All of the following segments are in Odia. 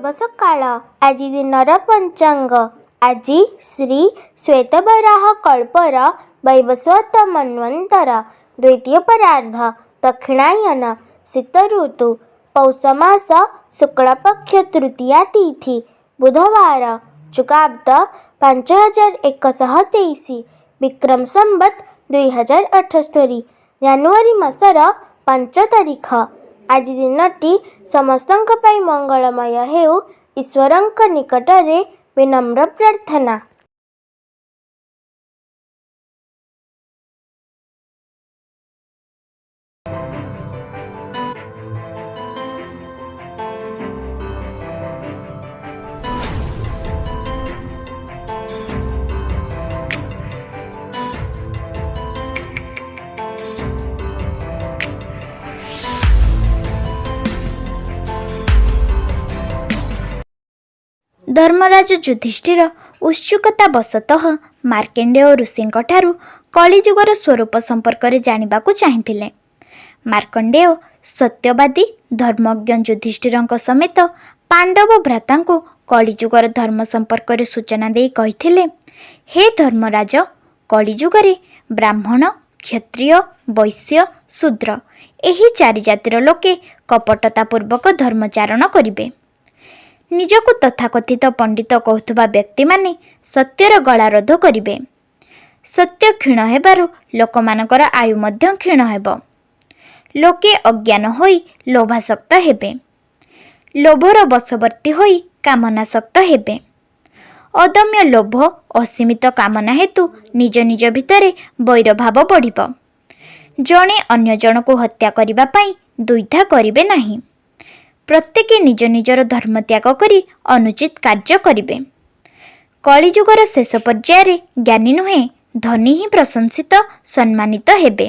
ଶୁଭ ସକାଳ। ଆଜି ଦିନର ପଞ୍ଚାଙ୍ଗ। ଆଜି ଶ୍ରୀ ଶ୍ୱେତବରାହ କଳ୍ପର ବୈବସ୍ୱତ ମନ୍ୱନ୍ତର ଦ୍ୱିତୀୟ ପରାର୍ଦ୍ଧ, ଦକ୍ଷିଣାୟନ, ଶୀତ ଋତୁ, ପୌଷ ମାସ ଶୁକ୍ଳପକ୍ଷ ତୃତୀୟା ତିଥି, ବୁଧବାର, ଯୁଗାବ୍ଦ 5123, ବିକ୍ରମ ସମ୍ବତ 2078, ଜାନୁଆରୀ ମାସର 5 ତାରିଖ। ଆଜି ଦିନଟି ସମସ୍ତଙ୍କ ପାଇଁ ମଙ୍ଗଳମୟ ହେଉ, ଈଶ୍ୱରଙ୍କ ନିକଟରେ ବିନମ୍ର ପ୍ରାର୍ଥନା। ଧର୍ମରାଜ ଯୁଧିଷ୍ଠିର ଉତ୍ସୁକତାବଶତଃ ମାର୍କଣ୍ଡେୟ ଋଷିଙ୍କଠାରୁ କଳିଯୁଗର ସ୍ୱରୂପ ସମ୍ପର୍କରେ ଜାଣିବାକୁ ଚାହିଁଥିଲେ। ମାର୍କଣ୍ଡେୟ ସତ୍ୟବାଦୀ ଧର୍ମଜ୍ଞ ଯୁଧିଷ୍ଠିରଙ୍କ ସମେତ ପାଣ୍ଡବ ଭ୍ରାତାଙ୍କୁ କଳିଯୁଗର ଧର୍ମ ସମ୍ପର୍କରେ ସୂଚନା ଦେଇ କହିଥିଲେ, ହେ ଧର୍ମରାଜ, କଳିଯୁଗରେ ବ୍ରାହ୍ମଣ, କ୍ଷତ୍ରିୟ, ବୈଶ୍ୟ, ଶୂଦ୍ର ଏହି ଚାରି ଜାତିର ଲୋକେ କପଟତାପୂର୍ବକ ଧର୍ମଚାରଣ କରିବେ। ନିଜକୁ ତଥାକଥିତ ପଣ୍ଡିତ କହୁଥିବା ବ୍ୟକ୍ତିମାନେ ସତ୍ୟର ଗଳାରୋଧ କରିବେ। ସତ୍ୟ କ୍ଷୀଣ ହେବାରୁ ଲୋକମାନଙ୍କର ଆୟୁ ମଧ୍ୟ କ୍ଷୀଣ ହେବ। ଲୋକେ ଅଜ୍ଞାନ ହୋଇ ଲୋଭାସକ୍ତ ହେବେ। ଲୋଭର ବଶବର୍ତ୍ତୀ ହୋଇ କାମନାସକ୍ତ ହେବେ। ଅଦମ୍ୟ ଲୋଭ, ଅସୀମିତ କାମନା ହେତୁ ନିଜ ନିଜ ଭିତରେ ବୈରଭାବ ବଢ଼ିବ। ଜଣେ ଅନ୍ୟ ଜଣକୁ ହତ୍ୟା କରିବା ପାଇଁ ଦ୍ୱିଧା କରିବେ ନାହିଁ। ପ୍ରତ୍ୟେକେ ନିଜ ନିଜର ଧର୍ମ ତ୍ୟାଗ କରି ଅନୁଚିତ କାର୍ଯ୍ୟ କରିବେ। କଳିଯୁଗର ଶେଷ ପର୍ଯ୍ୟାୟରେ ଜ୍ଞାନୀ ନୁହେଁ, ଧନୀ ହିଁ ପ୍ରଶଂସିତ ସମ୍ମାନିତ ହେବେ।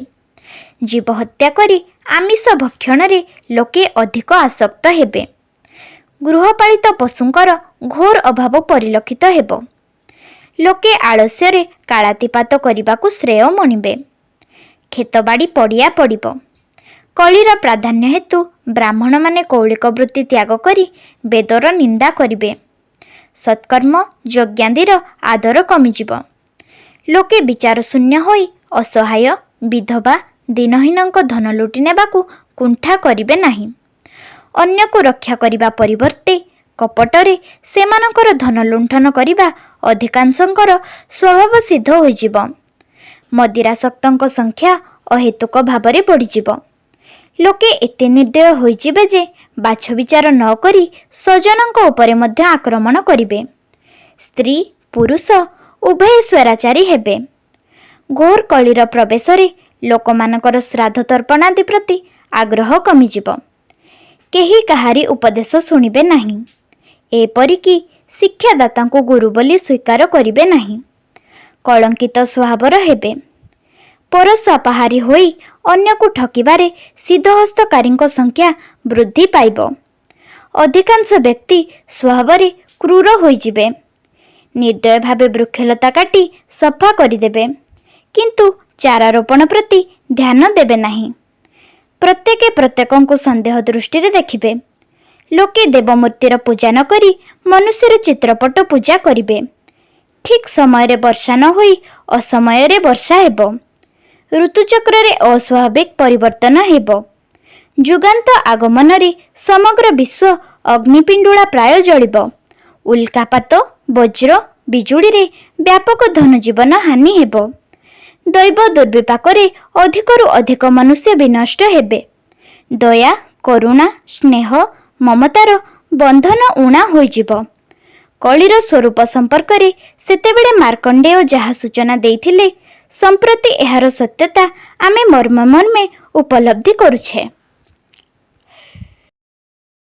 ଜୀବ ହତ୍ୟା କରି ଆମିଷ ଭକ୍ଷଣରେ ଲୋକେ ଅଧିକ ଆସକ୍ତ ହେବେ। ଗୃହପାଳିତ ପଶୁଙ୍କର ଘୋର ଅଭାବ ପରିଲକ୍ଷିତ ହେବ। ଲୋକେ ଆଳସ୍ୟରେ କାଳାତିପାତ କରିବାକୁ ଶ୍ରେୟ ମଣିବେ। କ୍ଷେତବାଡ଼ି ପଡ଼ିଆ ପଡ଼ିବ। କଳିର ପ୍ରାଧାନ୍ୟ ହେତୁ ବ୍ରାହ୍ମଣମାନେ କୌଳିକ ବୃତ୍ତି ତ୍ୟାଗ କରି ବେଦର ନିନ୍ଦା କରିବେ। ସତ୍କର୍ମ ଯଜ୍ଞାଦିର ଆଦର କମିଯିବ। ଲୋକେ ବିଚାରଶୂନ୍ୟ ହୋଇ ଅସହାୟ, ବିଧବା, ଦୀନହୀନଙ୍କ ଧନ ଲୁଟି ନେବାକୁ କୁଣ୍ଠା କରିବେ ନାହିଁ। ଅନ୍ୟକୁ ରକ୍ଷା କରିବା ପରିବର୍ତ୍ତେ କପଟରେ ସେମାନଙ୍କର ଧନ ଲୁଣ୍ଠନ କରିବା ଅଧିକାଂଶଙ୍କର ସ୍ୱଭାବ ସିଦ୍ଧ ହୋଇଯିବ। ମଦିରାସକ୍ତଙ୍କ ସଂଖ୍ୟା ଅହେତୁକ ଭାବରେ ବଢ଼ିଯିବ। ଲୋକେ ଏତେ ନିର୍ଦ୍ଦୟ ହୋଇଯିବେ ଯେ ବାଛବିଚାର ନ କରି ସ୍ୱଜନଙ୍କ ଉପରେ ମଧ୍ୟ ଆକ୍ରମଣ କରିବେ। ସ୍ତ୍ରୀ ପୁରୁଷ ଉଭୟେ ସ୍ୱୈରାଚାରୀ ହେବେ। ଘୋର କଳିର ପ୍ରବେଶରେ ଲୋକମାନଙ୍କର ଶ୍ରାଦ୍ଧ ତର୍ପଣାଦି ପ୍ରତି ଆଗ୍ରହ କମିଯିବ। କେହି କାହାରି ଉପଦେଶ ଶୁଣିବେ ନାହିଁ। ଏପରିକି ଶିକ୍ଷାଦାତାଙ୍କୁ ଗୁରୁ ବୋଲି ସ୍ୱୀକାର କରିବେ ନାହିଁ। କଳଙ୍କିତ ସ୍ୱଭାବର ହେବେ। ପରସ୍ୱାପହାରୀ ହୋଇ ଅନ୍ୟକୁ ଠକିବାରେ ସିଦ୍ଧହସ୍ତକାରୀଙ୍କ ସଂଖ୍ୟା ବୃଦ୍ଧି ପାଇବ। ଅଧିକାଂଶ ବ୍ୟକ୍ତି ସ୍ୱଭାବରେ କ୍ରୂର ହୋଇଯିବେ। ନିର୍ଦ୍ଦୟ ଭାବେ ବୃକ୍ଷଲତା କାଟି ସଫା କରିଦେବେ, କିନ୍ତୁ ଚାରା ରୋପଣ ପ୍ରତି ଧ୍ୟାନ ଦେବେ ନାହିଁ। ପ୍ରତ୍ୟେକେ ପ୍ରତ୍ୟେକଙ୍କୁ ସନ୍ଦେହ ଦୃଷ୍ଟିରେ ଦେଖିବେ। ଲୋକେ ଦେବମୂର୍ତ୍ତିର ପୂଜା ନ କରି ମନୁଷ୍ୟର ଚିତ୍ରପଟ ପୂଜା କରିବେ। ଠିକ୍ ସମୟରେ ବର୍ଷା ନ ହୋଇ ଅସମୟରେ ବର୍ଷା ହେବ। ଋତୁଚକ୍ରରେ ଅସ୍ୱାଭାବିକ ପରିବର୍ତ୍ତନ ହେବ। ଯୁଗାନ୍ତ ଆଗମନରେ ସମଗ୍ର ବିଶ୍ୱ ଅଗ୍ନିପିଣ୍ଡୁଳା ପ୍ରାୟ ଜଳିବ। ଉଲ୍କାପାତ, ବଜ୍ର, ବିଜୁଳିରେ ବ୍ୟାପକ ଧନଜୀବନ ହାନି ହେବ। ଦୈବ ଦୁର୍ବିପାକରେ ଅଧିକରୁ ଅଧିକ ମନୁଷ୍ୟ ବିନଷ୍ଟ ହେବେ। ଦୟା, କରୁଣା, ସ୍ନେହ, ମମତାର ବନ୍ଧନ ଊଣା ହୋଇଯିବ। କଳିର ସ୍ୱରୂପ ସମ୍ପର୍କରେ ସେତେବେଳେ ମାର୍କଣ୍ଡେୟ ଯାହା ସୂଚନା ଦେଇଥିଲେ, ସମ୍ପ୍ରତି ଏହାର ସତ୍ୟତା ଆମେ ମର୍ମେ ମର୍ମେ ଉପଲବ୍ଧି କରୁଛେ।